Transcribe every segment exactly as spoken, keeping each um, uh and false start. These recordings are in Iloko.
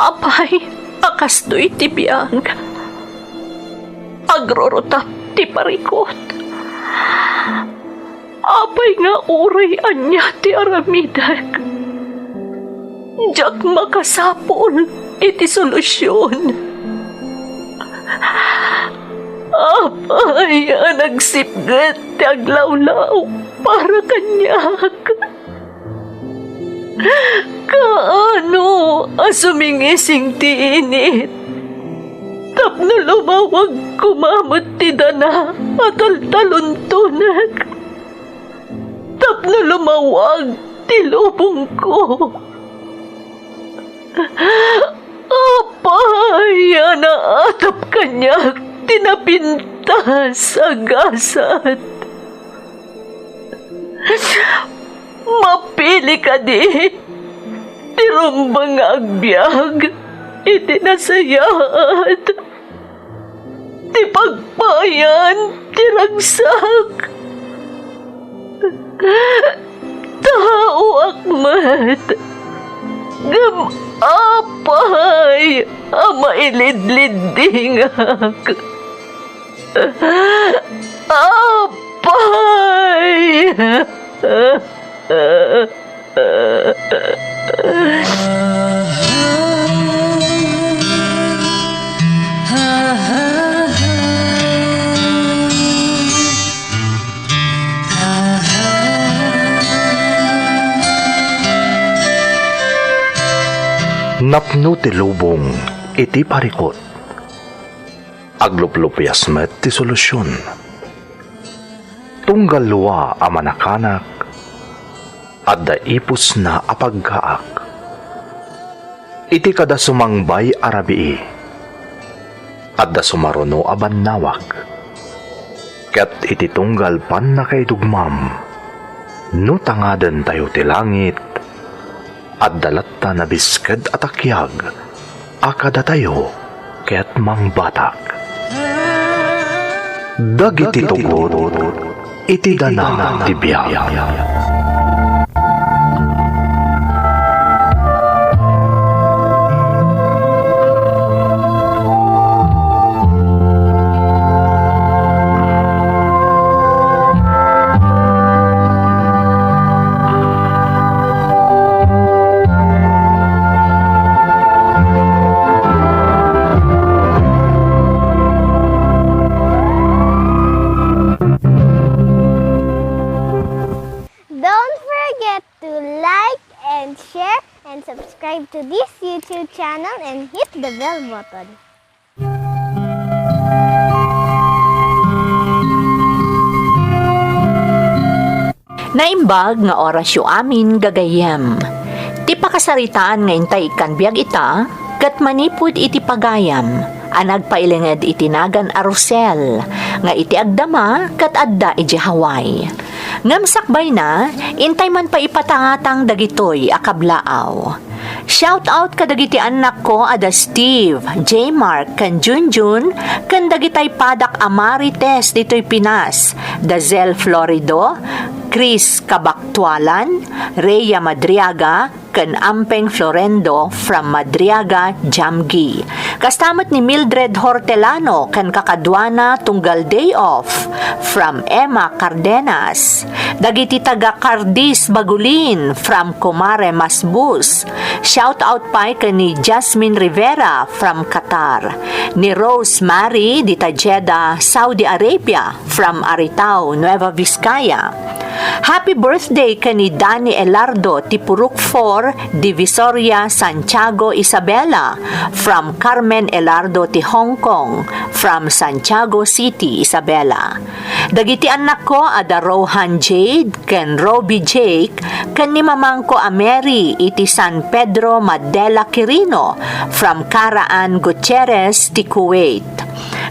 Apay a kastoy ti biag, agrurutap ti parikut. Apay nga uray ania ti aramidek, diak makasapul iti solusion. Apay a nagsipget ti aglawlaw para kaniak? Kaano a sumingising ti init tapno lumawag koma met ti dana a taltaluntonek? Tapno lumawag ti lubongko. Apay a naatap kaniak ti napintas a gasat? Mapili kadi ti rumbeng nga agbiag iti nasayaat ti pagpayan ti ragsak. Taoak met, ngem apay a mailidliddingak? Apay! Napno ti lubong iti parikut. Agluplupias met ti solusion. Tunggal lua a manakanak, adda ipusna a paggaak. Iti kada sumangbay a rabii, adda sumaruno a bannawag. Ket iti tunggal pannakaidugmam, no tangadentayo ti langit, adda latta nabisked a takiag a kadatayo ket mangbatak. Dagiti tugot iti dana ti biag. Don't forget to like and share and subscribe to this YouTube channel and hit the bell button. Naimbag nga orasyo amin, gagayyem. Ti pakasaritaan nga intay ikkan biag ita, ket manipud iti pagayam a nagpailinged iti nagan a Rosel, nga iti agdama ket adda idiay Hawaii. Ngem sakbayna, intay man pay ipatangatang dagitoy a kablaaw. Shout out kadagiti annakko a da Steve, J Mark, ken Junjun, ken dagitay padak a Marites ditoy Pinas, da Zel Florido, Chris Kabaktualan, Rhea Madriaga, ken Ampeng Florendo from Madriaga, Jamgi. Kasta met ni Mildred Hortelano ken kakaduana tunggal day off from Emma Cardenas. Dagiti taga Cardis Bagulin from Kumare Masbus. Shout out pay ken ni Jasmine Rivera from Qatar, ni Rose Mary dita Jeddah, Saudi Arabia, from Aritao, Nueva Vizcaya. Happy birthday ken ni Danny Elardo ti Purok four, Divisoria, Santiago, Isabela, from Carmen Elardo ti Hong Kong, from Santiago City, Isabela. Dagiti annakko a da Rohan Jade ken Roby Jake ken ni mamangko a Mary iti San Pedro Madela Quirino from Cara Ann Gutierrez ti Kuwait.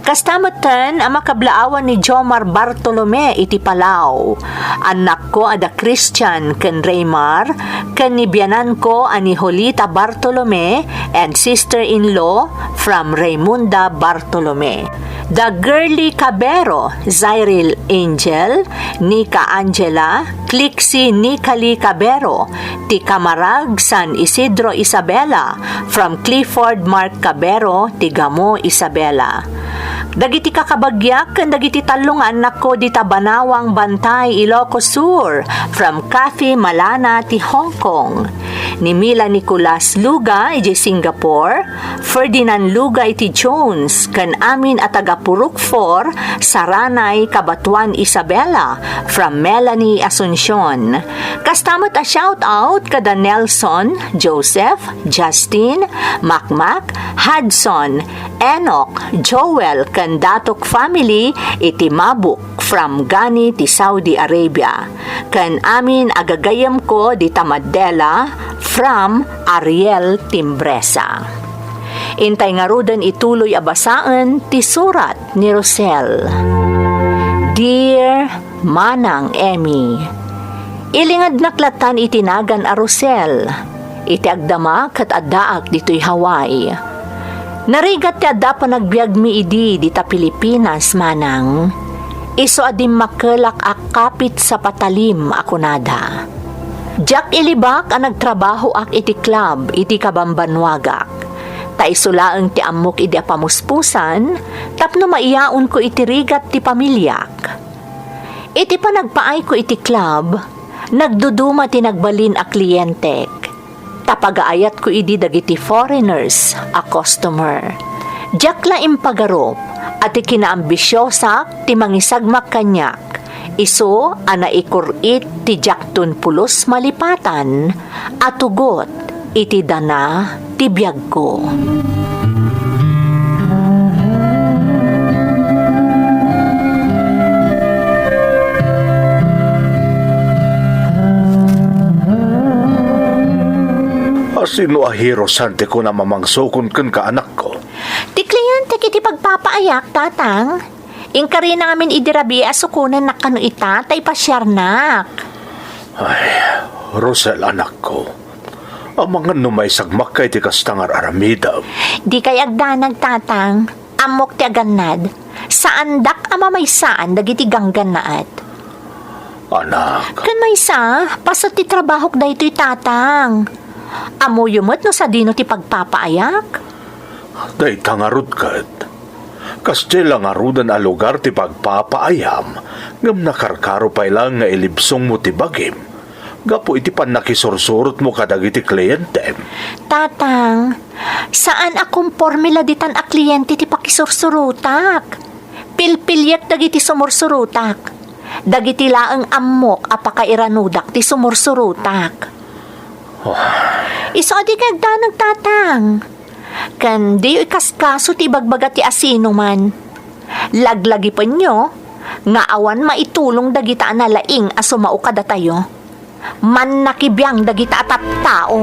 Kasta metten a makablaawan ni Jomar Bartolome iti Palau. Annakko a da Christian ken Raymar ken ni biananko a ni Jolita Bartolome and sister-in-law from Raymunda Bartolome. Da Girly Cabero, Zyril Angel, Nika Angela, Clixie Nikali Cabero, ti Camarag, San Isidro Isabela, from Clifford Mark Cabero, ti Gamo Isabela. Dagiti kakabagiak ken dagiti tallo nga annakko dita Banawang Bantay, Ilocos Sur, from Kathy Malana ti Hong Kong. Ni Mila Nicolas Luga iti Singapore, Ferdinand Luga iti Jones, ken amin a taga Purok four, Saranay, Cabatuan, Isabela, from Melanie Asuncion. Kasta met a shout out kada Nelson, Joseph, Justin, Makmak, Hudson, Enoch, Joel, ken Datok family iti Mabuk from Gani ti Saudi Arabia, ken amin a gagayyemko dita Manila from Ariel Timbresa. Intay ngaruden ituloy a basaen ti surat ni Rosel. Dear Manang Emmy, ilingednak lattan iti nagan a Rosel, iti agdama ket addaak ditoy Hawaii. Narigat ti adda panagbiagmi idi dita Pilipinas, manang. Isu a dimmakkelak a kapit sa patalim a kunada. Diak ilibak a nagtrabahoak iti club iti kabambannuagak. Ta isu laeng ti ammok idi a pamuspusan tapno maiyaonko iti rigat ti pamiliak. Iti panagpaayko iti club, nagduduma ti nagbalin a klientek. Ta pagaayatko idi dagiti foreigners a customer. Diak la impagarup a ti kinaambisiosak ti mangisagmak kaniak, isu a naikur-it ti diakton pulos malipatan a tugot iti dana ti biagko. Asino a Hirosan ti kuna mamangsukon kenka, anakko? Ti klientek iti pagpapaayak, Tatang. Inkarina ngamin idi rabii a sukonennak kano ita, ta ipasiarnak. Ay, Rosel, anakko. Amangan no maisagmakka iti kasta nga ar-aramidem. Dikay agdanag, Tatang. Ammok ti agannad. Saandak a mamaysaan dagiti ganggannaet. Anak. Ken maysa, paset ti trabahok daytoy, Tatang. Ammoyo met no sadino ti pagpapaayak? Dayta ngarud ket. Kasdiay la ngaruden a lugar ti pagpapaayam, ngem nakarkaro pay laeng nga ilibsongmo ti bagim gapu iti pannakisursurotmo kadagiti klientem. Tatang, saan a komporme la ditan a kliente ti pakisursurotak. Pilpiliek dagiti sumursurotak. Dagiti laeng ammok a pakairanudak ti sumursurotak. Oh. Isu a dikay agdanag, Tatang. Ken diyo ikaskaso ti ibagbaga ti asinoman. Laglagipenyo nga awan maitulong dagita a nalaing a sumao kadatayo. Mannakibiang dagita a tattao.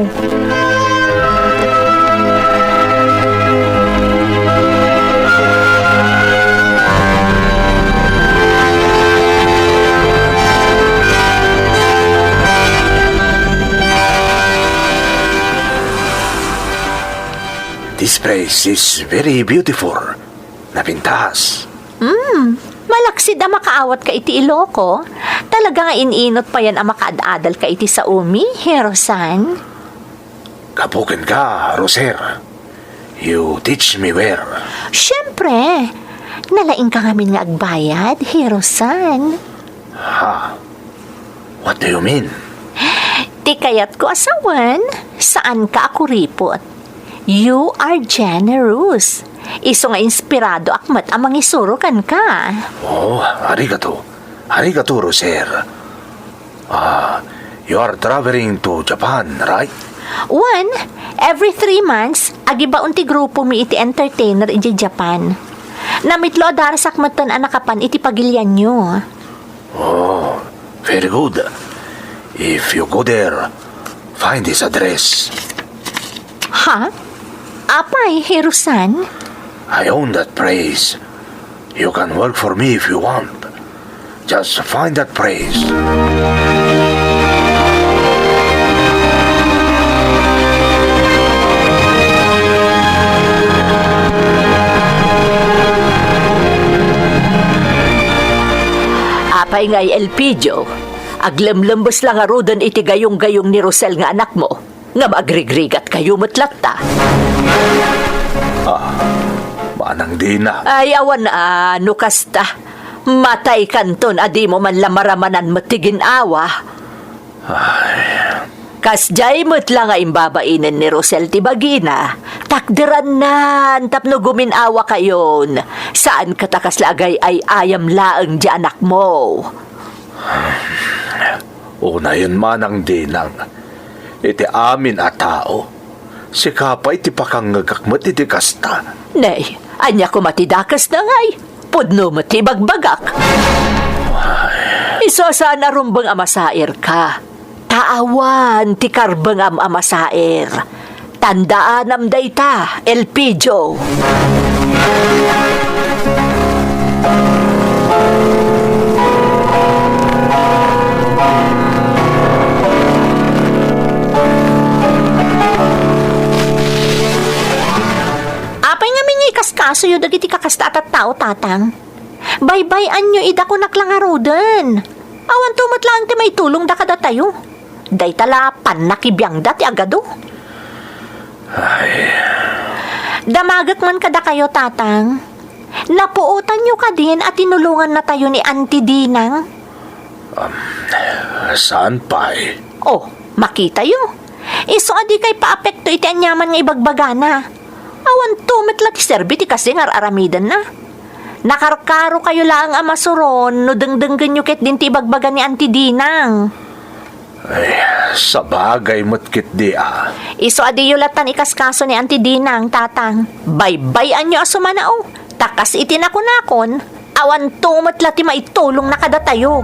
This place is very beautiful. Napintas. Hmm, malaksid a makaawatka iti Iloco. Talaga nga in-inut payen a makaad-adalka iti saomi, Hirosan. Kapuken ka, Roser. You teach me well. Siyempre, nalaingka ngamin nga agbayad, Hirosan. Ha? What do you mean? Ti kayatko a sawen, saanka a kuripot. You are generous. Isu nga inspiradoak met a mangisuro kenka. Oh, arigato. Arigato, Roser. Ah, you are traveling to Japan, right? Wen, every three months, agibaon ti grupomi iti entertainer idiay Japan. Namitlo a darasak metten a nakapan iti pagilianyo. Oh, very good. If you go there, find this address. Ha? Apay, Hirosan? I own that place. You can work for me if you want. Just find that place. Ngay, Elpidio, aglemlembes la ngaruden iti gayong-gayong ni Rosel nga anakmo, ngem agrigrigatkayo met latta. Ah, manang dina. Ay, awan a, no kasta. Mataykanton a dimo man la maramanan met ti gin-awa. Ay. Kasdiay met la nga imbabainen ni Rosel ti bagina, takderannan tapno gumin-awakayon. Saan kata kasla agay-ay-ayam laeng ti anakmo. Unayen manang dinang, iti amin a tao, sika pay ti pakangngegak met iti kasta. Nay, ania koma ti dakes na ngay? Pudno met ti ibagbagak. Isu a saan a rumbeng a masairka. Ta awan ti karbengam a masair. Tandaanam dayta, Elpidio. Apay ngamin nga ikaskasoyo dagiti kakasta a tattao, Tatang? Baybay-anyo ida, kunak la ngaruden. Awanto met laeng ti maitulongda kadatayo. Dayta la pannakibiangda ti agado. Ay. Damagek man kadakayo, Tatang. Napuotanyo kadin a tinulongannatayo ni Auntie Dinang? Um, saan pay? Oh, makitayo. Isu a dikay paapekto iti aniaman nga ibagbagana. Awanto met la ti serbi ti kasdi nga ar-aramidenna. Nakarkarokayo laeng a masuron no dengdenggenyo ketdin ti ibagbaga ni Auntie Dinang. Ay, sabagay met ketdi a. Isu a diyo lattan ikaskaso ni Auntie Dinang, Tatang. Baybay-anyo a sumanao. Ta kas iti nakunakon, awanto met la ti maitulongna kadatayo.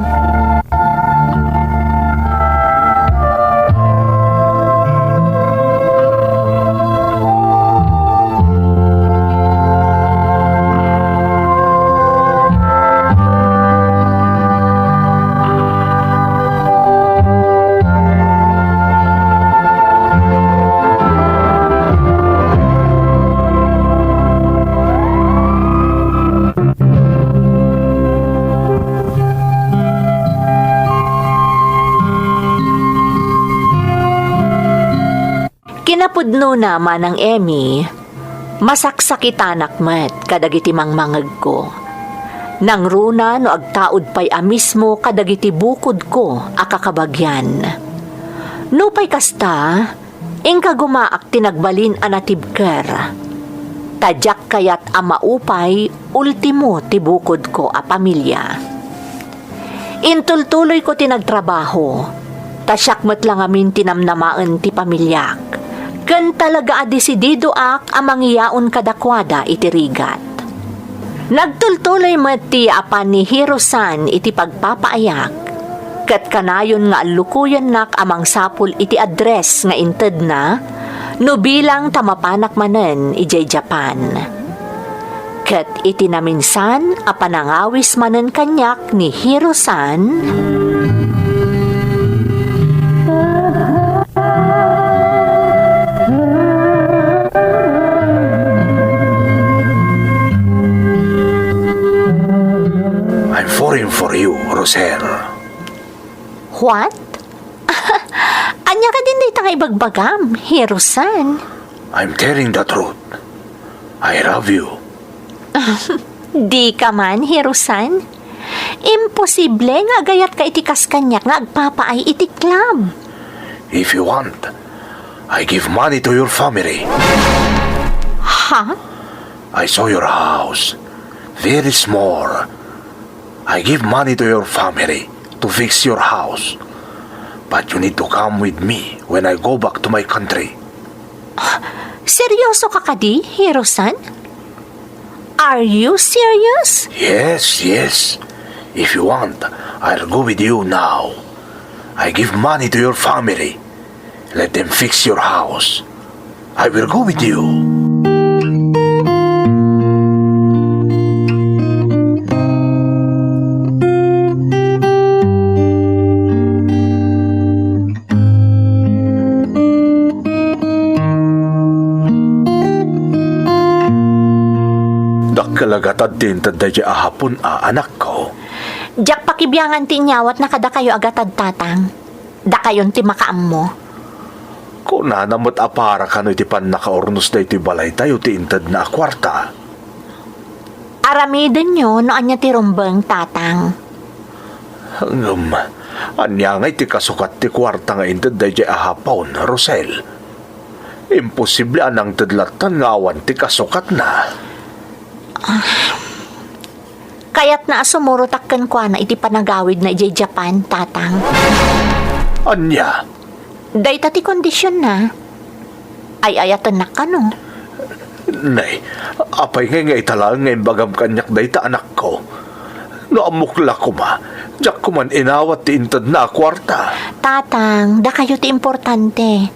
Kinapudnona, Manang Emmy, masaksakitanak met kadagiti mangmangegko. Nangruna no agtaud pay a mismo kadagiti bukodko a kakabagian. Nupay kasta, inka gumaak ti nagbalin a natibker. Ta diak kayat a maupay ultimo ti bukodko a pamilia. Intultuloyko ti nagtrabaho, ta siak met la ngamin ti namnamaen ti pamiliak, ken talaga a desididoak a mangiyaon kadakuada iti rigat. Nagtultuloy met ti apan ni Hiro-san iti pagpapaayak, ket kanayon nga allukoyennak a mangsapul iti address nga intedna no bilang ta mapanak manen idiay Japan. Ket iti naminsan a panangawis manen kaniak ni Hiro-san, I'm falling for you, Rosel. What? Ania kadin dayta nga ibagbagam, Hiro-san? I'm telling the truth. I love you. Dika man, Hiro-san. Imposible nga agayatka iti kas kaniak nga agpapaay iti club. If you want, I give money to your family. Ha? I saw your house. Very small. I give money to your family to fix your house. But you need to come with me when I go back to my country. Seryoso ka kadi, Hiro-san? Are you serious? Yes, yes. If you want, I'll go with you now. I give money to your family. Let them fix your house. I will go with you. Dakkel a gatad ti inted daydiay a Hapon a, anakko. Diak pakibiangan ti inyawatna kadakayo a gatad, Tatang. Dakayon ti makaammo. Kunana met a para kano iti pannakaurnos daytoy balaytayo ti intedna a kuarta. Aramidenyo no ania ti rumbeng, Tatang. Ngem, ania ngay ti kasukat ti kuarta nga inted daydiay a Hapon, Rosel? Imposible a nangted lattan nga awan ti kasukatna. Kayatna a sumurotak kenkuana iti panagawidna idiay Japan, Tatang. Ania? Dayta ti kondisionna. Ay-ayatennak kano. Nay, apay ngay nga ita laeng nga imbagam kaniak dayta, anakko? No ammok la koma, diak koman inawat ti intedna a kuarta. Tatang, dakayo ti importante.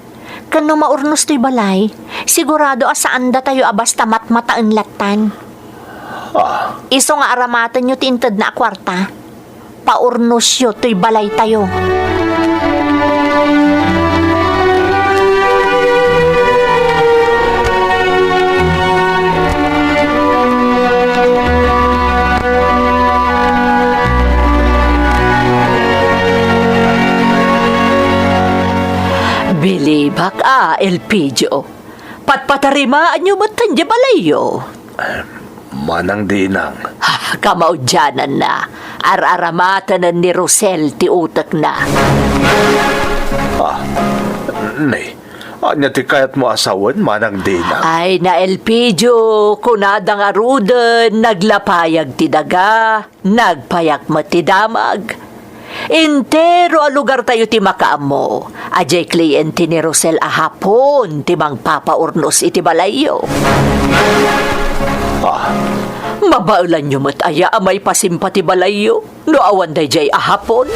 Ken no maurnos toy balay, sigurado a saandatayo a basta matmataen lattan. Ah. Isu nga aramatenyo ti intedna a kuarta. Paurnosyo toy balaytayo. Bilibak a, Elpidio. Patpatarimaanyo met ti balayyo. Manang dinang. Ah, kamaudiananna. Ar-aramatenen ni Rosel ti utekna. Ah, nay, ania ti kayatmo a sawen, manang dinang? Ay, na Elpidio, kunada ngaruden, naglapayag ti daga. Nagpayak met ti damag. Entero a lugartayo ti makaammo a diay kliente ni Rosel a Hapon ti mangpapaurnos iti balayyo. Ah. Mabaelanyo met aya a maipasimpa ti balayyo no awan daydiay a Hapon?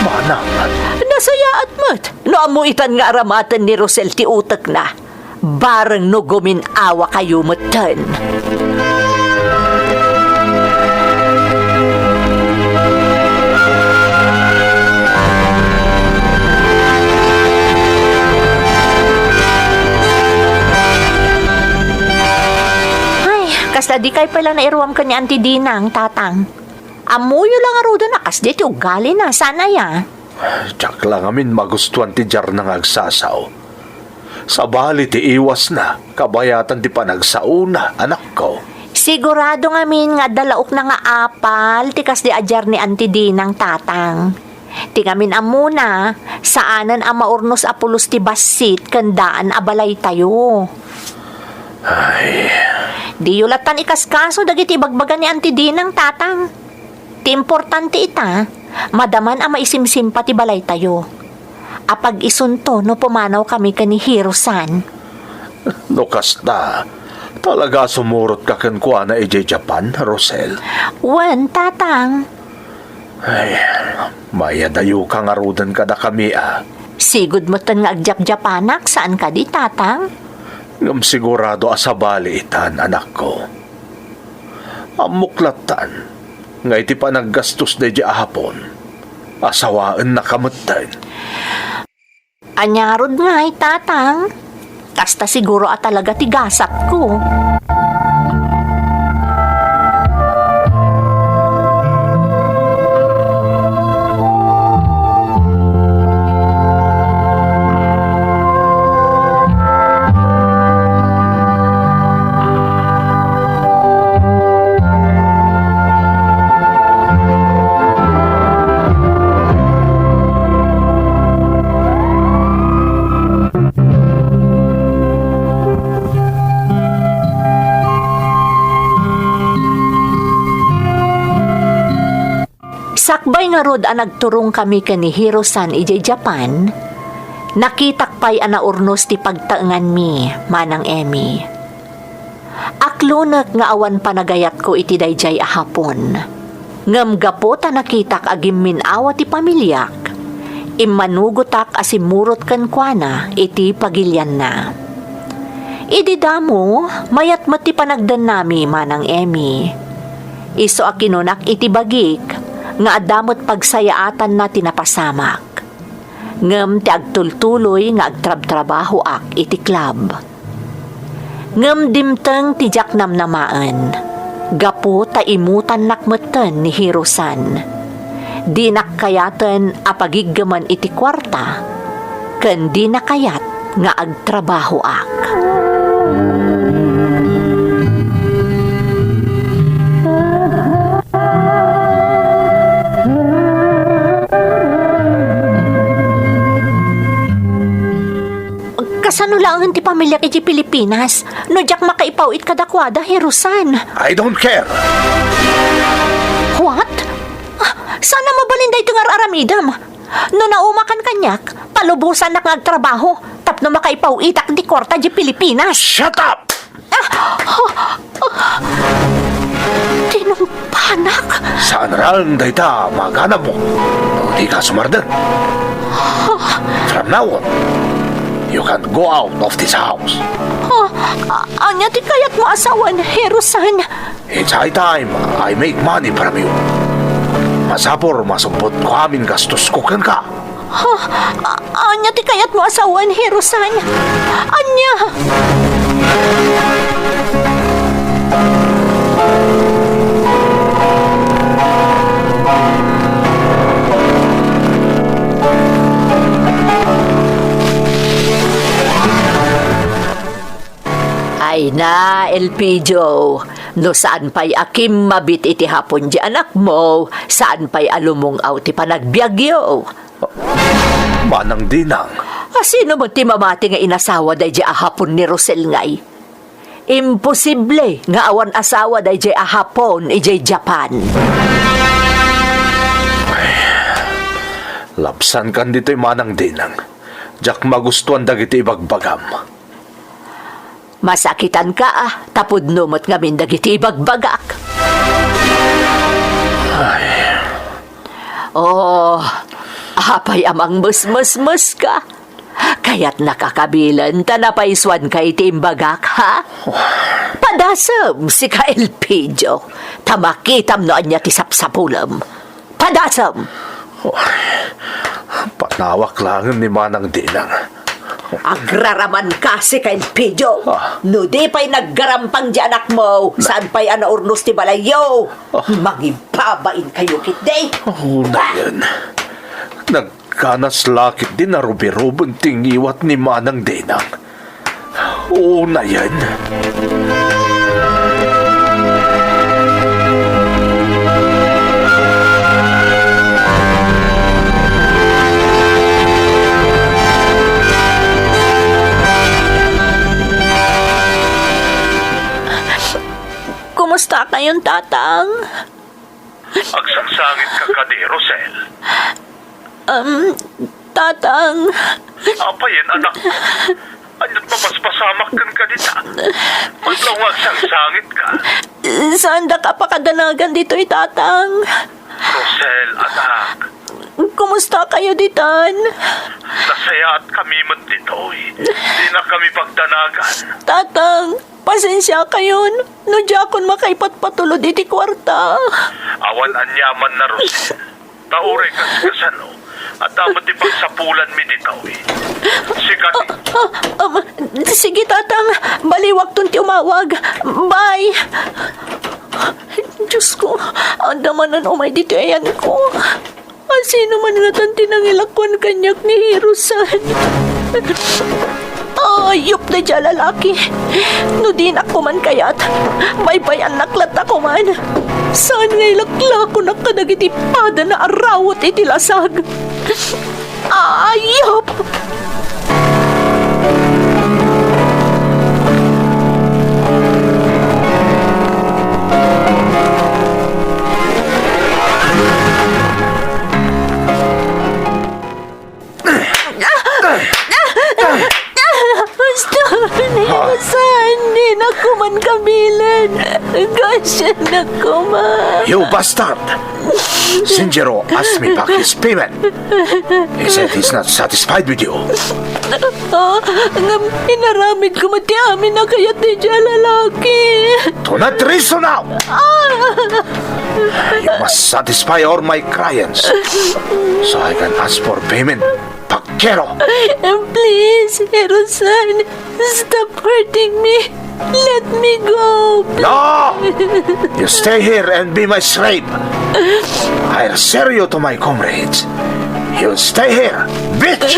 Manang. Nasayaat met no ammo itan nga aramaten ni Rosel ti utekna. Bareng no gumin-awakayo metten. Ay, kasla dikay pay la nairuam ken ni Auntie Dinang, Tatang. Ammoyo la ngaruden a kasdi ti ugalina, saan aya? Diak la ngamin magustuan ti diarna nga agsasao. Sabali ti iwasna, kabayatan ti panagsaona, anakko. Sigurado ngamin nga adda laokna nga apal ti kasdi a diar ni Auntie Dinang, Tatang. Ti ngamin ammona, saanen a maurnos a pulos ti bassit ken daan a balaytayo. Ay. Diyo lattan ikaskaso dagiti ibagbaga ni Auntie Dinang, Tatang. Ti importante ita, madaman a maisimsimpa ti balaytayo. Apag-isunto no pumanawkami ken ni Hiro-san. No kasta, talaga a sumurotka kenkuana idiay Japan, Rosel? Wen, Tatang. Ay, mayadayoka ngaruden kadakami, a. Sigud metten nga agjapanak, saan kadi, Tatang? Ngem sigurado a sabali itan, anakko. Ammok lattan nga iti panaggastos daydiay a Hapon, asawaennaka metten. Ania ngarud ngay, Tatang? Kasta siguro a talaga ti gasatko. Sakbay ngarud a nagturongkami ken ni Hiro-san idiay Japan, nakitak pay a naurnos ti pagtaenganmi, Manang Emmy. Aklonek nga awan panagayatko iti daydiay a Hapon. Ngem gapu ta nakitak a gimmin-awa ti pamiliak, immanugotak a simmurot kenkuana iti pagilianna. Idi damo, mayat met ti panagdennami, Manang Emmy. Isu a kinunak iti bagik nga adda met pagsayaatanna ti napasamak. Ngem ti agtultuloy nga agtrabtrabahoak iti club. Ngem dimteng ti diak namnamaen. Gapu ta imutannak metten ni Hirusan, dinak kayaten a pagiggemen iti kuarta, ken dina kayat nga agtrabahoak. Kasano laengen ti pamiliak iti Pilipinas no diak makaipaw-it kadakuada, Hirusan? I don't care! What? Ah, saan a mabalin daytoy nga ar-aramidem? No naumakan kaniak, palubosannak nga agtrabaho tapno makaipaw-itak ti kuarta di Pilipinas. Shut up! Ah, ah, ah, tinumpanak. Saan laeng dayta maganammo no dika sumardeng. From now on, you can't go out of this house. Ah, ah, ania ti kayatmo a sawen, Hirusan? It's high time I make money from you. Masapul masubbotko amin gastosko kenka. Ha? A-, ania ti kayatmo a sawen, Hirusan? Ania? Ay na, Elpidio, no saan pay a kimmabit iti hapon di anakmo, saan pay a lumung-aw ti panagbiagyo. Manang Dinang. A, sino met ti mamati nga inasawa daydiay a hapon ni Rosel ngay? Imposible nga awan asawa daydiay a hapon idiay Japan. Ay, labsankan ditoy, Manang Dinang. Diak magustuan dagiti ibagbagam. Masakitanka, a, ta pudno met ngamin dagiti ibagbagak. Ay. Oh, apay a mangmesmesmeska? Kayatnak a kabilen ta napaisuanka iti imbagak, ha? Padasem, sika, Elpidio, ta makitam no ania ti sapsapulem. Padasem! Ay, panawak laengen ni Manang Dinang. Agraramanka, sika, Elpidio. Ah. No di pay naggarampang di anakmo, saan pay a naurnos ti balayyo? Ah. Mangibabain kayo ketdi. Unayen. Nagkanas la ketdi narubiruben ti ngiwat ni Manang Dinang. Unayen. Kumusta kayon, Tatang? Agsangsangitka kadi, Rosel? Um, Tatang. Apayen, anak? Ania't mapaspasamak kenka dita? Madlaw nga agsangsangitka. Saandaka a pakadanagan ditoy, Tatang. Rosel, anak. Kumusta kayo ditan? Nasayaatkami met ditoy. Dinakami pagdanagan. Tatang, pasensiakayon no diakon makaipatpatulod iti kuarta. Awan aniamanna, Rosel. Ta uray kas-, kasano, adda met ti pagsapulanmi ditoy. Sika ti Ah, ah, um, sige, Tatang. Baliwakton ti umawag. Bye. Diyos ko, adda manen umay ditoy ayanko. A, sino man ngatan ti nangilakuan kaniak ni Hirusan? Ayup daydiay a lalaki. No dinak koman kayat, baybay-annak latta koman. Saan nga ilaklakonak kadagiti padana a rawet iti lasag. Ayup! Basta, Nino, saan? Dinak koman kabilen. Kasianak koman. You bastard! Sinjiro asked me back his payment. He said he's not satisfied with you. Ah, ngem inaramidko met ti amin a kayat daydiay a lalaki. Do not reason now! Ah! You must satisfy all my clients so I can ask for payment. Pagkero! Please, Hirosan, stop hurting me. Let me go. No! You stay here and be my slave. I'll sell you to my comrades. You stay here, bitch!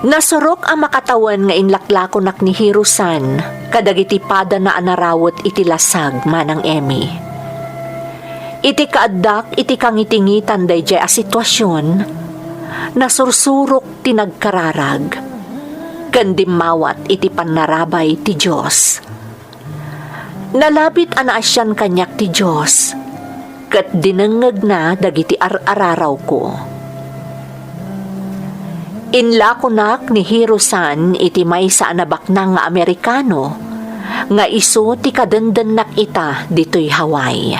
Nasurok a makatawen nga inlaklakonak ni Hirosan kadagiti padana a narawet iti lasag, Manang Emmy. Iti kaaddak iti kangitingitan daydiay a sitwasion, nasursurok ti nagkararag ken dimmawat iti pannarabay ti Dios. Nalabit a naasian kaniak ti Dios, ket dinengngegna dagiti ar-ararawko. Inlakonak ni Hirosan iti maysa a nabaknang nga Amerikano nga isu ti kadendennak ita ditoy Hawaii.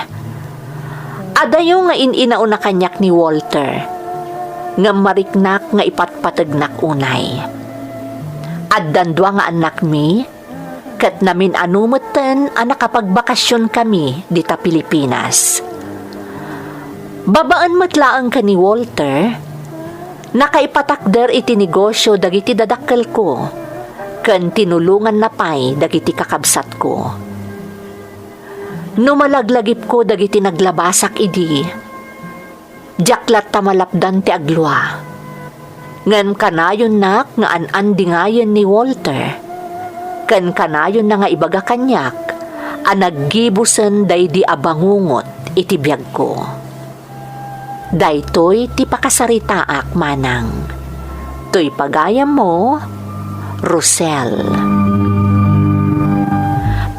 Adayo nga in-inauna kaniak ni Walter, ngem mariknak nga ipatpategnak unay. Addan dua nga annakmi, ket namin-ano metten a nakapagbakasionkami dita Pilipinas. Babaen met laeng ken ni Walter, nakaipatakder iti negosio dagiti dadakkelko, ken tinulonganna pay dagiti kakabsatko. No malaglagipko dagiti naglabasak idi, diak latta malapdan ti aglua. Ngem kanayonnak nga an-andingayen ni Walter, ken kanayonna nga ibaga kaniak a naggibusen daydi a bangungot iti biagko. Daytoy ti pakasaritaak, Manang. Toy pagayammo, Rosel.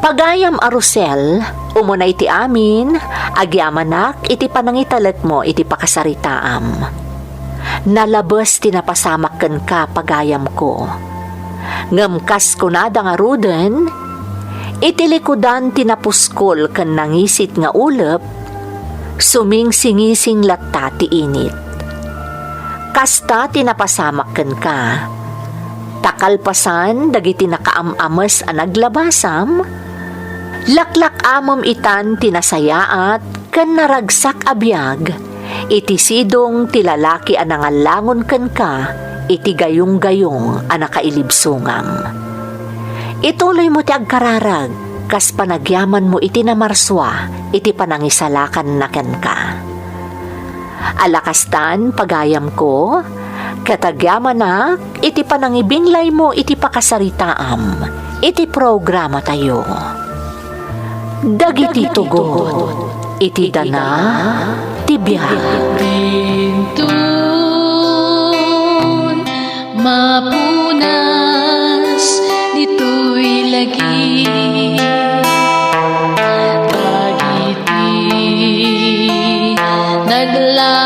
Pagayam a Rosel, umuna iti amin, agyamanak iti panangitalekmo iti pakasaritaam. Nalabes ti napasamak kenka, pagayamko. Ngem kas kunada ngaruden, iti likudan ti napuskol ken nangisit nga ulep, sumingsingising latta ti init. Kasta ti napasamak kenka. Ta kalpasan dagiti nakaam-ames a naglabasam, laklak-amem itan ti nasayaat ken naragsak a biag iti sidong ti lalaki a nangallangon kenka iti gayunggayung a nakailibsongam. Ituloymo ti agkararag kas panagyamanmo iti namarsua iti panangisalakanna kenka. Ala kastan, pagayamko, ket agyamanak iti panangibinglaymo iti pakasaritaam iti programatayo. Dagiti tugot iti dana ti biag. Dintun mapunas ditoy lagi. Dagiti nagla-